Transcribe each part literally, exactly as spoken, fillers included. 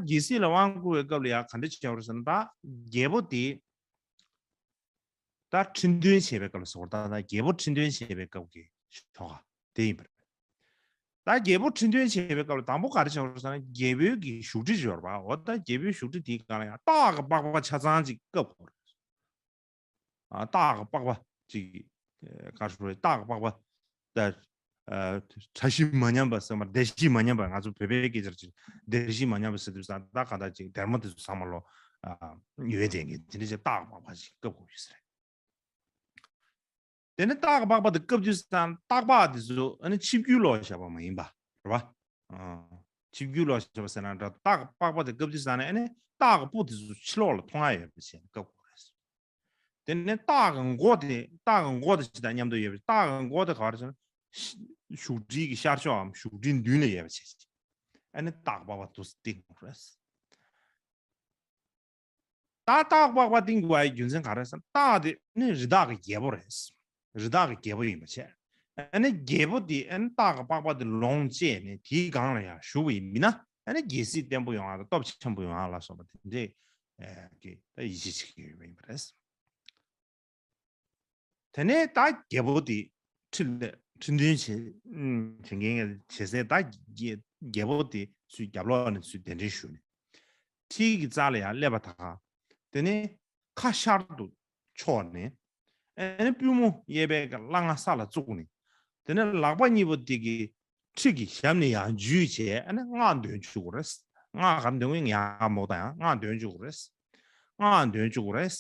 རྒྱལ་སྲིད་ལ་དབང་བསྐུར་བའི་སྐབས་ལ་ཡང་ག་འདྲ་བྱས་པ་རེད་ཟེར་ན། ད་རྒྱལ་པོ་དེ་ད་ཁྲི་འདོན་བྱེད་པའི་སྐབས་ལ་ཟེར་བ། ད་ད་རྒྱལ་པོ་ཁྲི་འདོན་བྱེད་པའི་སྐབས་ཀྱི་ཆོ་ག་དེ་ཡིན་པ་རེད། ད་རྒྱལ་པོ་ཁྲི་འདོན་བྱེད་པའི་སྐབས་ལ་དང་པོ་ག་རེ་བྱས་པ་རེད་ཟེར་ན། རྒྱལ་པོའི་གི་བཞུགས་ཁྲི་ཅིག་ཡོད་རེད་པ། འོ་ད་རྒྱལ་པོའི་བཞུགས་ཁྲི་དེའི་སྒང་ལ་ཡང་སྟག་གི་པགས་པ་ཆ་ཚང་ཅིག་བཀབ་དགོས་རེད། ཨ། སྟག་གི་པགས་པ་ཅིག་ཨ། ག་རེ་ཟེར། སྟག་གི་པགས་པ་ད། ཨ། གྲ་ཞིག་མ་ཉམས་པ་ཟེར་མ། སྡེར་ཞིག་མ་ཉམས་པ། ང་ཚོ་བོད་པའི་སྐད་ཆར་ཅིག་སྡེར་ཞིག་མ་ཉམས་པ་ཟེར་དུས་ཙང་། ད་གང་ལྟར་ཅིག་སྡེར་མོ་དེ་ཚོ་ཚང་མ་ལོ། ཨ། ཡོད་དེ་གི་དེ་འདྲ་ཅིག་སྟག་གི་པགས་པ་ཅིག་བཀབ་དགོས་ཡོད་ས་རེད། དེ་ནས་སྟག་གི་པགས་པ་དེ་བཀབ་དུས་ཙང་སྟག་པགས་དེ་ཚོ་ཨ་ནི་ཆིབས་བསྒྱུར་ལོག་བཞག་པ་མ་ཡིན་པ་རེད་པ། ཨ། ཆིབས་བསྒྱུར་ལོག་བཞག་པ་ཟེར་ན་འདྲ། སྟག་གི་པགས་པ་དེ་བཀབ་དུས་ཙང་ནས་ཨ་ནི་སྟག་གི་སྤུ་དེ་ཚོ་ཕྱི་ལོགས་ལ་མཐོང་ཡ་ཡོད་པ་བྱས་ནས་བཀབ་དགོས་རེད། དེ་ནས་སྟག་གི་མགོ་དེ། སྟག་གི་མགོ་དེ་ཅི་དང་མཉམ་དུ་ཡོད་པ། སྟག་གི་མགོ་དེ་ག་རེ་ཟེར་ན། བཞུགས་ཁྲི་གི་ཤར་ཕྱོགས་སམ་བཞུགས་ཁྲིའི་མདུན་ལ་ཡོད་པ་བྱས། ཨ་ནི་སྟག་པགས་པ་དེ་ཚོ་བཏིང་དགོས་རེད། ད་སྟག་པགས་པ་བཏིང་དགོས་པའི་རྒྱུ་མཚན་ག་རེ་ཟེར་ན། སྟག་དེ་ནི་རི་དྭགས་ཀྱི་རྒྱལ་པོ་རེད། རི་དྭགས་ཀྱི་རྒྱལ་པོ་ཡིན་པ་བྱས། ཨ་ནི་རྒྱལ་པོ་དེ་ཨ་ནི་སྟག་གི་པགས་པ་དེ་ལོངས་སྤྱད་ནས་དེའི་སྒང་ལ་ཡང་བཞུགས་པ་ཡིན་ན། ཨ་ནི་རྒྱལ་སྲིད་བརྟན་པོ་ཡོང་ཡ་དང་སྟོབས་ཆེན་པོ་ཡོང་ཡ་ལ་སོགས་པ་དེ་འདྲའི་ཨ་གི་ད་ཡིད་ཆེས་བྱེད་ཀྱི་ཡོད་པ་ཡིན་པ་རེད། དེ་ནས་ད་རྒྱལ་པོ་དེ་ཁྲི་ལ་ཁྲི་འདོན་བྱེད། ཨུམ། བྱེད་མཁན་བྱེད་སའི་ད་རྒྱལ་རྒྱལ་པོ་དེ་ཚུར་རྒྱབ་ལོགས་ནས་ཚུར་གདན་འདྲེན་ཞུས་ནས་ཁྲི་གི་རྩ་ལ་ཡར་སླེབས་པ་དང་། དེ་ནས་ཁ་ཤར་དུ་ཕྱོགས་ནས། ཨ་ནི་པུས་མོ་གཡས་པའི་སླ་ང་ས་ལ་བཙུགས་ནས། དེ་ནས་ལག་པ་གཉིས་པོ་དེ་གི་ཁྲི་གི་ཞབས་ནས་ཡར་འཇུས་བྱས། ཨ་ནི་སྔགས་འདོན་བཅུག་དགོས་རེད། སྔགས་ག་རེ་འདོན་དགོས། ཡང་མོ་དང་ཡང་སྔགས་འདོན་བཅུག་དགོས་རེད། སྔགས་འདོན་བཅུག་དགོས་རེད།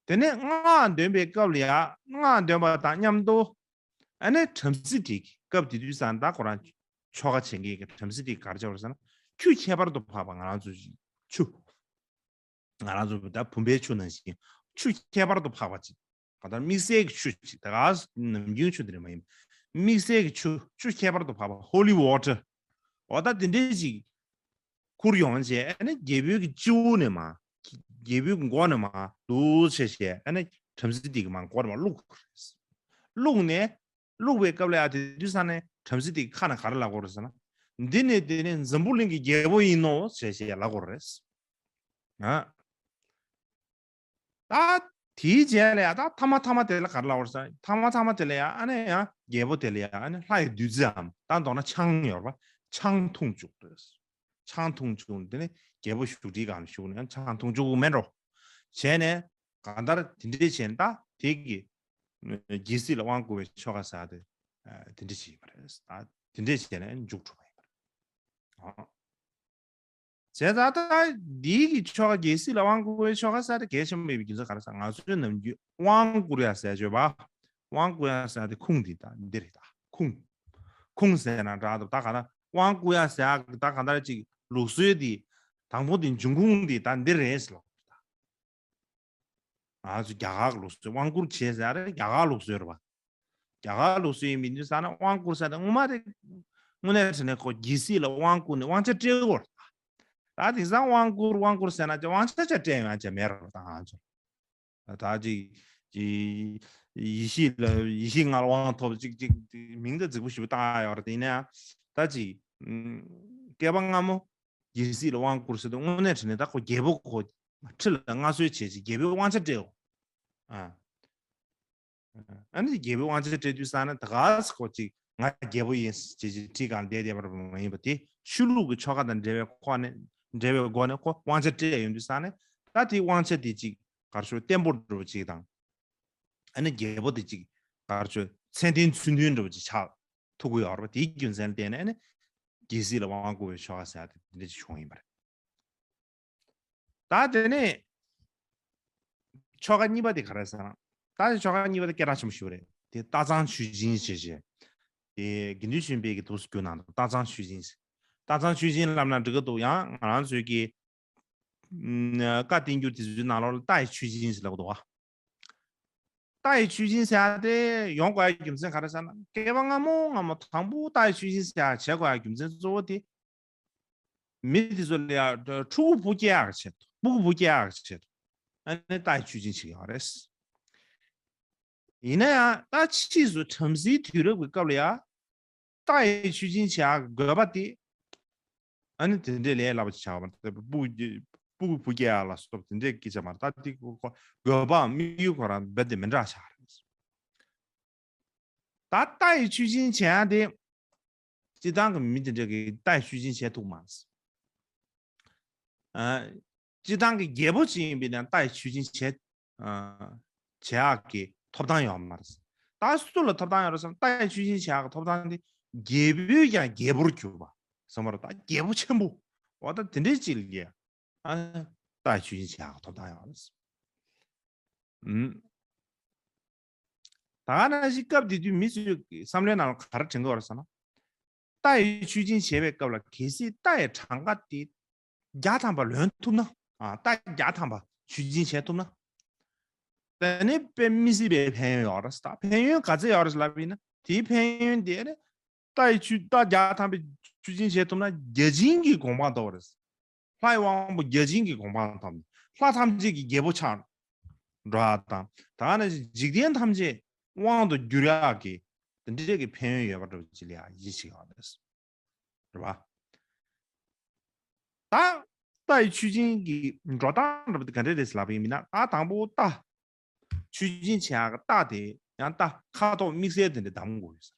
དེ་ནས་སྔགས་འདོན་པའི་སྐབས་ལ་ཡང་སྔགས་འདོན་པ་དང་མཉམ་དུ། ཨ་ནི་བྲམ་ཟེ་དེ་གི་སྐབས་དེ་དུས་ཙང་ད་ཁོ་རང་ཆོ་ག་བྱེད་མཁན་གྱི་བྲམ་ཟེ་དེ་ག་རེ་བྱས་པ་རེད་ཟེར་ན། ཆུ་ཁྱད་པར་དུ་འཕགས་པ། ང་རང་ཚོ་ཆུ། ང་རང་ཚོ་ད་བུམ་པའི་ཆུ་ནང་བཞིན་ཆུ་ཁྱད་པར་དུ་འཕགས་པ་ཅིག་གང་ལྟར་དམིགས་བསལ་གྱི་ཆུ་ཅིག་ད་ག་ནམ་རྒྱུན་ཆུ་དེ་རེད་མ་ཡིན། དམིགས་བསལ་གྱི་ཆུ། ཆུ་ཁྱད་པར་དུ་འཕགས་པ། ཧོ་ལི་ཝོ་ཊར། འོ་ད་དེ་འདྲའི་ཅིག་ཁུར་ཡོང་བྱས། ཨ་ནི་རྒྱལ་པོའི་གི་སྤྱི་བོ་ནས་མར། རྒྱལ་པོའི་མགོ་ནས་མར་འདུག་བྱས་བྱས། ཨ་ནི་བྲམ་ཟེ་དེ་གི་མར་མགོ་ནས་མར་བླུགས། བླུགས་ནས། བླུགས་པའི་སྐབས་ལ་ཡང་དེ་དུས་ཙང་ནས་བྲམ་ཟེ་དེ་གི་ཁ་ནས་ག་རེ་ལབ་དགོས་རེད་ཟེར་ན། འདི་ནི་འདི་ནི་འཛམ་བུ་གླིང་གི་རྒྱལ་པོ་ཡིན་ནོ་ཞེས་ཞེས་ལབ་དགོས་རེད། ཨ། ད་དེའི་རྗེས་ལ་ཡང་ད་མཐའ་མ་མཐའ་མ་དེ་ལ་ག་རེ་ལབ་དགོས་རེད་ཟེར་ན། མཐའ་མ་མཐའ་མ་དེ་ལ་ཡང་ཨ་ནི་ཡང་རྒྱལ་པོ་དེ་ལ་ཡང་ཨ་ནི་ལྷ་ཡི་བདུད་རྩིའམ། ད་མདོར་ན་ཆང་ཡོད་རེད་པ། ཆང་འཐུང་བཅུག་དགོས། ཆང་འཐུང་བཅུག་ནས་དེ་ནི་རྒྱལ་པོ་བཞུགས་ཁྲིའི་སྒང་ལ་བཞུགས་ནས་ཆང་འཐུང་བཅུག་མེད་འགྲོ། བྱས་ནས་གང་ལྟར་དེ་འདྲའི་བྱས་ནས་ད་དེ་གི་རྒྱལ་སྲིད་ལ་དབང་བསྐུར་བའི་ཆོ་ག་ཟེར་དེ་དེ་འདྲ་ཞིག་ཡིན་པ་རེད། ད་དེ་འདྲ་བྱས་ནས་མཇུག་གྲུབ་པ་ཡིན་པ་རེད། བྱས་ཙང་ད་འདི་གི་ཆོ་ག་རྒྱལ་སྲིད་ལ་དབང་བསྐུར་བའི་ཆོ་ག་ཟེར་དེ་གལ་ཆེན་པོ་ཡིན་པའི་རྒྱུ་མཚན་ག་རེ་ཟེར། ང་ཚོའི་ནམ་རྒྱུན་དབང་བསྐུར་ཡ་ཟེར་བརྗོད་པ། དབང་བསྐུར་ཡ་ཟེར་དེ་ཁུངས་འདི་ད་འདི་རེད། ད་ཁུངས། ཁུངས་ཟེར་ན་འདྲ་འདུག་ད་ག་ད་དབང་བསྐུར་ཡ་ཟེར་ད་ག་ད་ཅིག་ལུགས་སྲོལ་འདི་དང་པོ་འདི་འབྱུང་ཁུངས་འདི་ད་འདི་རེད་ཟེར་ལ། ང་ཚོ་རྒྱ་གར་གྱི་ལུགས་སྲོལ་དབང་བསྐུར་བྱེད་ཟེར་རེད། རྒྱ་གར་ལུགས་སྲོལ་རེད་པ། རྒྱ་གར་ལུགས་སྲོལ་ཡིན་མིན་དུས་ཙང་ན་དབང་བསྐུར་ཟེར་ན་སྔོན་མ་དེ་དངོས་གནས་དྲང་གནས་ཁོ་རྒྱལ་སྲིད་ལ་དབང་བསྐུར་ནས་དབང་ཆ་སྤྲད་དགོས་རེད། ད་དེང་སང་དབང་བསྐུར་དབང་བསྐུར་ཟེར་ན་དབང་ཆ་ཆ་སྤྲད་ཡོང་ཡ་ཅིག་མེད་རེད་པ། ད་ང་ཚོ་ད་ཅིག་ཅིག་ཡེ་ཤེས་ལ་ཡེ་ཤེས་ལྔ་ལ་དབང་ཐོབ་ཅིག་ཅིག་མིང་དེ་རྫིག་པོ་ཞེ་པོ་བཏགས་ཡོད་རེད། དེ་ཡིན་ན་ཡང་ད་ཅིག་བསྐལ་པ་སྔ་མོ་རྒྱལ་སྲིད་ལ་དབང་བསྐུར་ཟེར་དུས་དངོས་གནས་དྲང་གནས་ད་ཁོ་རྒྱལ་པོ་ཁོ་ཁྲི་ལ་མངའ་གསོལ་བྱས་ཅིག་རྒྱལ་པོའི་དབང་ཆ་སྤྲད་ཡོད། ཨ། ཨ་ནི་རྒྱལ་པོའི་དབང་ཆ་སྤྲད་དུས་ཙང་ན་ད་ག་ས་ཁོ་ཅིག་ང་རྒྱལ་པོ་ཡིན་ཟེར་ཅིག་ཁྲི་སྒང་བསྡད་བསྡད་པ་མ་ཡིན་པ། དེ་ཆོས་ལུགས་ཀྱི་ཆོ་ག་དང་འབྲེལ་བའི་ཁོ་ནས་འབྲེལ་བའི་སྒོ་ནས་ཁོ་དབང་ཆ་སྤྲད་ཡོང་དུས་ཙང་ནས་ད་དེ་དབང་ཆ་དེ་ཅིག་ག་རེ་ཞུ་བརྟན་པོ་འདྲ་བོ་ཅིག་དང་། ཨ་ནི་རྒྱལ་པོ་དེ་ཅིག་ག་རེ་ཞུ་མཚན་ལྡན་ཚུལ་ལྡན་འདྲ་བོ་ཅིག་ཆགས་ཐུབ་ཀྱི་ཡོད་རེད་པ། དེའི་རྒྱུ་མཚན་ལ་བརྟེན་ནས་ཨ་ནི་རྒྱལ་སྲིད་ལ་དབང་བསྐུར་བའི་ཆོ་ག་ཟེར་ཡ་དེ་འདྲ་ཅིག་བྱུང་ཡིན་པ་རེད། ད་དེ་ནས་ཆོ་ག་གཉིས་པ་དེ་ག་རེ་ཟེར་ན། ད་ཆོ་ག་གཉིས་པ་དེ་སྐད་གྲགས་ཆེན་པོ་ཞིག་རེད། དེ་སྟག་ཚང་ཆོས་སྦྱིན་ཞེས་བྱས། དེ་དགེ་འདུན་ཆོས་འཕེལ་གྱིས་འདུག་སེ་བསྒྱུར་གནང་འདུག་སྟག་ཚང་ཆོས་སྦྱིན། སྟག་ཚང་ཆོས་སྦྱིན་ལབ་ན་འགྲིག་གི་འདུག་ཡང་ང་རང་ཚོའི་གི་ཨ་བཀའ་བསྟན་འགྱུར་དེ་ཚོའི་ནང་ལོགས་ལ་སྟག་ཡི་ཆོས་སྦྱིན་ཟེར་ལབ་འདུག་བ། སྟག་ཡི་ཆོས་སྦྱིན་ཟེར་ཡ་དེ་ཡོང་དགོས་ཡ་རྒྱུ་མཚན་ག་རེ་ཟེར་ན། བསྐལ་པ་སྔ་མོ་སྔ་མོ་དང་པོ་སྟག་ཡི་ཆོས་སྦྱིན་ཟེར་ཡ་བྱེད་དགོས་ཡ་རྒྱུ་མཚན་གཙོ་བོ་དེ། མི་དེ་ཚོ་ལ་ཡ་ཕྲུ་གུ་བུ་སྐྱེ་ཡག་ཆེད་དུ། སྤུ་གུ་བུ་སྐྱེ་ཡག་ཆེད་དུ། ཨ་ནི་སྟག་ཡི་ཆོས་སྦྱིན་བྱེད་ཀྱི་ཡོད་རེད། ཡིན་ན་ཡང་ད་ཕྱིས་སུ་བྲམ་ཟེའི་དུས་རབས་ཀྱི་སྐབས་ལ་ཡ། སྟག་ཡི་ཆོས་སྦྱིན་བྱེད་ཡག་གི་དགོས་པ་དེ། ཨ་ནི་དེ་འདྲའི་ལས་སླ་པོ་ཅིག་ཆགས་པ་མ་རེད། སྤུ་སྤུ་སྤུ་རྒྱལ་ལ་སོགས་དེ་འདྲའི་སྐད་ཆ་མ་རེད། ད་དེ་དགོས་པའམ་དམིགས་ཡུལ་ཁོ་རང་རྦད་དེ་མི་འདྲ་ཆགས་རེད། ད་རྟ་ཡི་མཆོད་སྦྱིན་བྱེད་ཡ་དེ། སྤྱིར་བཏང་གི་མི་དེ་འདྲ་གིས་རྟ་ཡི་མཆོད་སྦྱིན་བྱེད་ཐུབ་མ་རེད། ཨ། སྤྱིར་བཏང་གི་རྒྱལ་པོ་ཅིག་ཡིན་པས་ན་རྟ་ཡི་མཆོད་སྦྱིན་བྱེད། ཨ། བྱེད་ཡག་གི་ཐོབ་ཐང་ཡོད་མ་རེད། ད་སུ་ལ་ཐོབ་ཐང་ཡོད་རེད་ཟེར་ན། རྟ་ཡི་མཆོད་སྦྱིན་བྱེད་ཡག་གི་ཐོབ་ཐང་དེ་རྒྱལ་པོས་ཀྱང་རྒྱལ་པོར་གྱུར་པ་ཟེར་མ་རེད། ད་རྒྱལ་པོ་ཆེན་པོ། འོ་ད་དེ་འདྲའི་ཅིག་ལ། ཨ། རྟ་ཡི་མཆོད་སྦྱིན་བྱེད་ཡག་གི་ཐོབ་ཐང་ཡོད་རེད། ཨུམ། ད་ག་ནང་བཞིན་སྐབས་དེ་དུས་མི་ཚོས་བསམ་བློའི་ནང་ལ་ག་རེ་དྲན་གྱི་ཡོད་རེད་ཟེར་ན། རྟ་ཡི་མཆོད་སྦྱིན་བྱེད་པའི་སྐབས་ལ་གལ་སྲིད་རྟ་ཡི་གྲངས་ཀ་དེ་བརྒྱ་ཐམ་པ་ལོན་ཐུབ་ན། ཨ། རྟ་བརྒྱ་ཐམ་པ་མཆོད་སྦྱིན་བྱེད་ཐུབ་ན། དེ་ནི་དཔེ་མི་སྲིད་པའི་ཕན་ཡོན་ཡོད་རེད། ད་ཕན་ཡོན་ག་ཚད་ཡོད་རེད་ལབ་ཡིན་ན། དེའི་ཕན་ཡོན་དེ་ནི་རྟ་ཡི་མཆོད། རྟ་བརྒྱ་ཐམ་པའི་མཆོད་སྦྱིན་བྱེད་ཐུབ་ན་བརྒྱ་བྱིན་གྱི་གོ་འཕང་ཐོབ་པ་རེད། ལྷ་ཡི་དབང་པོ་བརྒྱ་བྱིན་གྱི་གོ་འཕང་ཐོབ་ནས་ལྷ་ཐམས་ཅད་ཀྱི་རྒྱལ་པོ་ཆགས་འགྲོ་ཡག་དང་། ད་ག་ནང་བཞིན་འཇིག་རྟེན་ཐམས་ཅད་དབང་དུ་བསྒྱུར་ཡག་གི་དེ་འདྲའི་གི་ཕན་ཡོན་ཡོད་པ་འདྲ་བོ་ཅིག་ལ་ཡང་ཡིད་ཆེས་ཡོད་རེད། རེད་པ། ད་རྟ་ཡི་མཆོད་སྦྱིན་གྱི་འགྲོ་སྟངས་འདྲ་བོ་དེ་ག་འདྲ་རེད་ལབ་པ་ཡིན་ན། ད་དང་པོ་རྟ། མཆོད་སྦྱིན་བྱེད་ཡག་གི་རྟ་དེ་ཡང་རྟ་ཁ་དོག་དམིགས་བསལ་དེ་འདྲ་གདམ་དགོས་ཡོད་ས།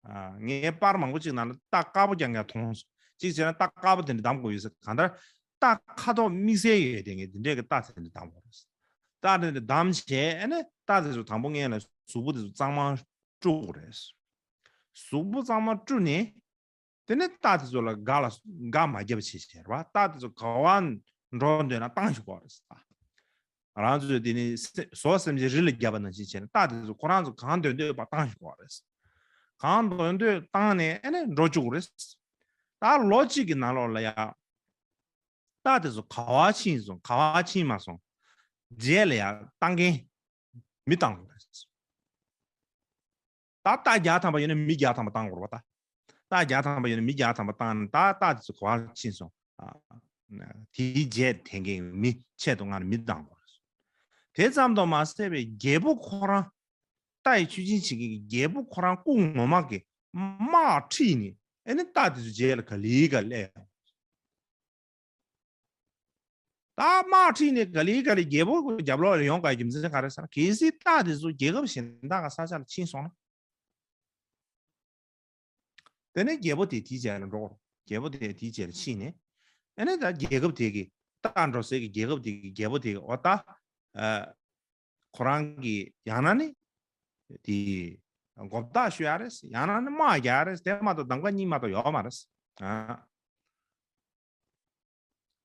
ཨ། ངས་པར་མང་པོ་ཅིག་ནང་ལ་རྟ་དཀར་པོ་རྐྱང་རྐྱང་མཐོང་སོང་། གཅིག་བྱས་ན་རྟ་དཀར་པོ་དེ་འདྲ་གདམ་དགོས་ཡོད་ས། གང་ལྟར་རྟ་ཁ་དོག་དམིགས་བསལ་ཡོད་དེ་ངས་དེ་འདྲས་ཀྱི་རྟ་དེ་འདྲ་གདམ་དགོས་རེད། རྟ་དེ་འདྲ་གདམ་བྱས། ཨ་ནི་རྟ་དེ་ཚོ་དང་པོ་སྔོན་ལ་གཟུགས་པོ་དེ་ཚོ་གཙང་མ་བཀྲུ་དགོས་རེད། གཟུགས་པོ་གཙང་མ་བཀྲུས་ནས། དེ་ནས་རྟ་དེ་ཚོ་ལ་དགའ་ལ་དགའ་མ་བརྒྱབ་བྱས་བྱས་རེད་པ། རྟ་དེ་ཚོ་ག་བ་འགྲོ་འདོད་ན་བཏང་ཞུ་དགོས་རེད། རང་ཚོས་དེ་ནི་སེ་ཟོག་སེམས་ཅན་རི་ལ་བརྒྱབ་པ་ནང་བཞིན་བྱས་ནས། རྟ་དེ་ཚོ་ཁོ་རང་ཚོ་གང་འདོད་འདོད་པ་བཏང་ཞུ་དགོས་རེད། གང་འདོད་འདོད་བཏང་ནས་ཨ་ནི་འགྲོ་བཅུག་རེད། ད་ལོ་གཅིག་གི་ནང་ལོགས་ལ་ཡ། རྟ་དེ་ཚོ་ག་བ་ཕྱིན་སོང་། ག་བ་ཕྱིན་མ་སོང་། རྗེས་ལ་ཡ་བཏང་མཁན་མི་བཏང་དགོས་རེད། ད་རྟ་བརྒྱ་ཐམ་པ་ཡོད་ན་མི་བརྒྱ་ཐམ་པ་བཏང་དགོས་རེད་པ། ད་རྟ་བརྒྱ་ཐམ་པ་ཡོད་ན་མི་བརྒྱ་ཐམ་པ་བཏང་ནས། ད་རྟ་དེ་ཚོ་ག་བར་ཕྱིན་སོང་། ཨ། དེའི་རྗེས་དེད་མཁན་མི་ཆེད་དུ་ང་ནི་མི་བཏང་དགོས་རེད། དེ་ཙམ་དུ་མ་ཟད་པའི་རྒྱལ་པོ་ཁོ་རང་། རྟ་ཡི་མཆོད་སྦྱིན་བྱེད་མཁན་གྱི་རྒྱལ་པོ་ཁོ་རང་སྐུ་ངོ་མ་གི་དམག་ཁྲིད་ནས། ཨ་ནི་རྟ་དེ་ཚོ་རྗེས་ལ་ག་ལེ་ག་སླེབས་ཡོང་། ད་དམག་ཁྲིད་ནས་ག་ལེ་ག་ལེ་རྒྱལ་པོ་རྒྱབ་ལོགས་ལ་ཡོང་དགོས་རྒྱུ་མཚན་ག་རེ་ཟེར་ན། གལ་སྲིད་རྟ་དེ་ཚོ་རྒྱལ་ཁབ་གཞན་དག་གི་ས་ཆ་ལ་ཕྱིན་སོང་ན། དེ་ནས་རྒྱལ་པོ་དེ་དེའི་རྗེས་ལ་འགྲོ་དགོས། རྒྱལ་པོ་དེ་དེའི་རྗེས་ལ་ཕྱིན་ནས། ཨ་ནི་ད་རྒྱལ་ཁབ་དེ་གི། རྟ་འགྲོ་སའི་གི་རྒྱལ་ཁབ་དེ་གི་རྒྱལ་པོ་དེ་གི། འོ་ད། ཨ། ཁོ་རང་གི་ཡང་ན་ནི་དེ་མགོ་བཏགས་ཞུ་ཡ་རེད། ཡང་ན་ནི་དམག་རྒྱག་ཡ་རེད། དེ་མ་གཏོགས་གདམ་ག་གཉིས་མ་གཏོགས་ཡོད་མ་རེད། ཨ།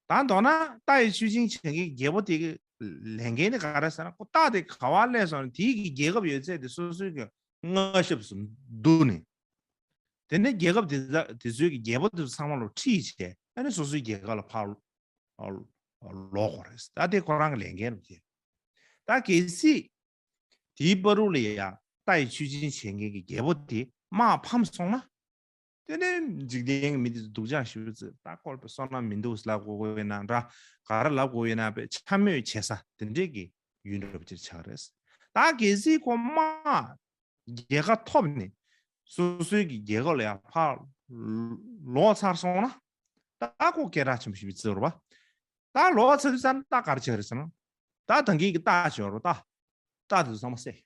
ད་མདོར་ན་རྟ་ཡི་མཆོད་སྦྱིན་བྱེད་མཁན་རྒྱལ་པོ་དེ་གི་ལས་འགན་ནི་ག་རེ་ཟེར་ན། ཁོ་རྟ་དེ་ག་བ་སླེབས་སོང་ན་དེའི་གི་རྒྱལ་ཁབ་ཡོད་ཚད་དེ་སོ་སོའི་གི་མངའ་ཞབས་སུ་བསྡུ་ནས། དེ་ནས་རྒྱལ་ཁབ་དེ་དག་དེ་ཚོའི་གི་རྒྱལ་པོ་དེ་ཚོ་ཚང་མ་ལ་ཁྲིད་བྱས། ཨ་ནི་སོ་སོའི་རྒྱལ་ཁབ་ལ་ཕར་ལོག་དགོས་རེད། ད་དེ་ཁོ་རང་གི་ལས་འགན་རེད། ད་གལ་སྲིད་དེའི་བར་དུ་ལ་ཡ་རྟ་ཡི་མཆོད་སྦྱིན་བྱེད་མཁན་གྱི་རྒྱལ་པོ་དེ་དམག་ཕམ་སོང་ན། དེ་ནས་འཇིག་རྟེན་གྱི་མི་དེ་ཚོ་སྡུག་ཅག་ཞེ་པོ་ཅིག། ད་ཁོ་ལ་བསོད་ནམས་མི་འདུག་ལབ་དགོས་ཀྱི་ཡོད་ན་འདྲ། ག་རེ་ལབ་དགོས་ཀྱི་ཡོད་ན། དཔེ་འཕྱ་སྨོད་བྱེད་ས་དེ་འདྲས་ཀྱི་ཡུལ་འདྲ་པོ་ཅིག་ཆགས་རེད། ད་གལ་སྲིད་ཁོ་དམག་རྒྱལ་ཁ་ཐོབ་ནས་སོ་སོའི་གི་རྒྱལ་ཁབ་ལ་ཡང་ཕར་ལོག་ཚར་སོང་ན། ད་ཁོ་སྐད་གྲགས་ཆེན་པོ་ཞེ་པོ་ཅིག་རེད་པ། ད་ལོག་ཚར་དུས་ཙམ་ད་ག་རེ་བྱེད་ཀྱི་རེད་ཟེར་ན། ད་ད་གིན་གྱི་རྟ་ཅིག་ཡོད་རེད་པ། ད། རྟ་དེ་ཚོ་ཚང་མ་བསད།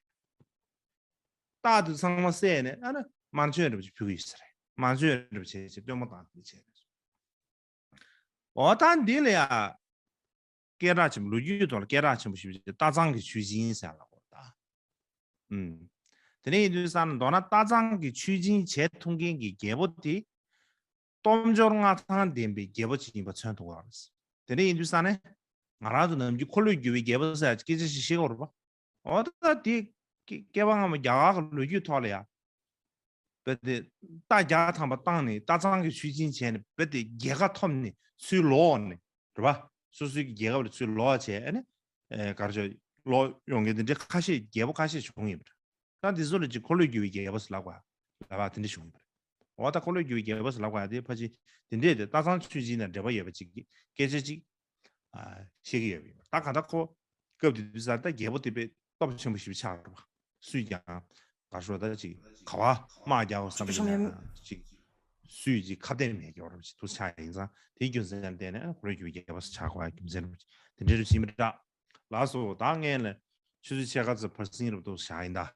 རྟ་དེ་ཚོ་ཚང་མ་བསད་ནས། ཨ་ནི་དམར་མཆོད་འདྲ་པོ་ཅིག་ཕུལ་གྱི་ཡོད་ས་རེད། དམར་མཆོད་འདྲ་པོ་བྱས་བྱས་སྟོན་མོ་བཏང་དེ་བྱས་རེད། འོ་ད་འདི་ལ་ཡ་སྐད་གྲགས་ཆེན་པོ། ལོ་རྒྱུས་ཐོག་ལ་སྐད་གྲགས་ཆེན་པོ་ཞིག་རྟ་གཙང་གི་མཆོད་སྦྱིན་ཟེར་ལབ་དགོས་རེད་ད། ཨུམ། དེ་ནས་ཡིན་དུས་ཙམ་ན་མདོར་ན་རྟ་གཙང་གི་མཆོད་སྦྱིན་བྱེད་ཐུབ་མཁན་གྱི་རྒྱལ་པོ་དེ། སྟོབས་འབྱོར་མངའ་ཐང་ལྡན་པའི་རྒྱལ་པོ་ཅིག་ཡིན་པ་མཚོན་ཐུབ་པ་རེད། དེ་འདྲ་ཡིན་དུས་ཙང་ནས་ང་རང་ཚོ་ནམ་རྒྱུན་འཁོར་ལོས་སྒྱུར་བའི་རྒྱལ་པོ་ཟེར་ཡ་སྐད་ཆ་ཞིག་བཤད་ཀྱི་ཡོད་རེད་པ། འོ་ད་དེ་སྐྱེ་སྐྱེ་བ་སྔ་མ་རྒྱ་གར་གྱི་ལོ་རྒྱུས་ཐོག་ལ་ཡ། རྦད་དེ་རྟ་བརྒྱ་ཐམ་པ་བཏང་ནས་རྟ་གཙང་གི་མཆོད་སྦྱིན་བྱས་ནས། རྦད་དེ་རྒྱལ་ཁ་ཐོབ་ནས་ཚུར་ལོག་ནས། རེད་པ། སོ་སོའི་གི་རྒྱལ་ཁབ་ལ་ཚུར་ལོག་བྱས། ཨ་ནི། ཨེ། ག་རེ་ཟེར། ལོག་ཡོང་མཁན་དེ་འདྲའི་ཁ་ཤས། རྒྱལ་པོ་ཁ་ཤས་བྱུང་ཡོད་པ་རེད། ད་འདི་ཚོ་ལ་ཅིག་འཁོར་ལོས་སྒྱུར་བའི་རྒྱལ་པོ་ཟེར་ལབ་པ། ལབ་པ་དེ་འདྲ་བྱུང་ཡོད་པ་རེད། འོ་ད་འཁོར་ལོས་སྒྱུར་བའི་རྒྱལ་པོ་ཟེར་ལབ་པ་དེ་ཕལ་ཆེར་དེ་འདྲས་དེ་རྟ་གཙང་མཆོད་སྦྱིན་དང་འབྲེལ་བ་ཡོད་པ་ཅིག་གི་སྐད་ཆ་ཅིག་ཨ། བཤད་ཀྱི་ཡོད་པ་ཡིན་པ། ད་གང་ལྟར་ཁོ་སྐབས་དེ་དུས་ཙང་ད་རྒྱལ་པོ་དེ་དཔེ་སྟོབས་ཆེན་པོ་ཞིག་ཆགས་རེད་པ། སུས་ཀྱང་ག་རེ་ཟེར། ད་ཅིག་ག་བ་དམག་རྒྱག་དགོས་བསམ་པ་ཡིན་ན་ཅིག་སུས་ཅིག་ཁ་གཏད་མེད་ཀྱོག་རབ་ཅིག་ཐུག་ཆགས་ཡིན་ཙང་དེའི་རྒྱུ་མཚན་ལ་བརྟེན་ནས་ཁོ་རང་རྒྱུ་རྒྱལ་པོ་ཆགས་དགོས་རྒྱུ་མཚན་རབ་ཅིག་དེ་འདྲའི་རུ་ཕྱིན་མི་འདྲ། ལགས་སོ། ད་ངས་ལ་ཆུ་ཚོད་ཕྱེད་ཀ་ཙམ་བར་སྲིང་རབ་ཏུ་བཞག་ཡིན་ད།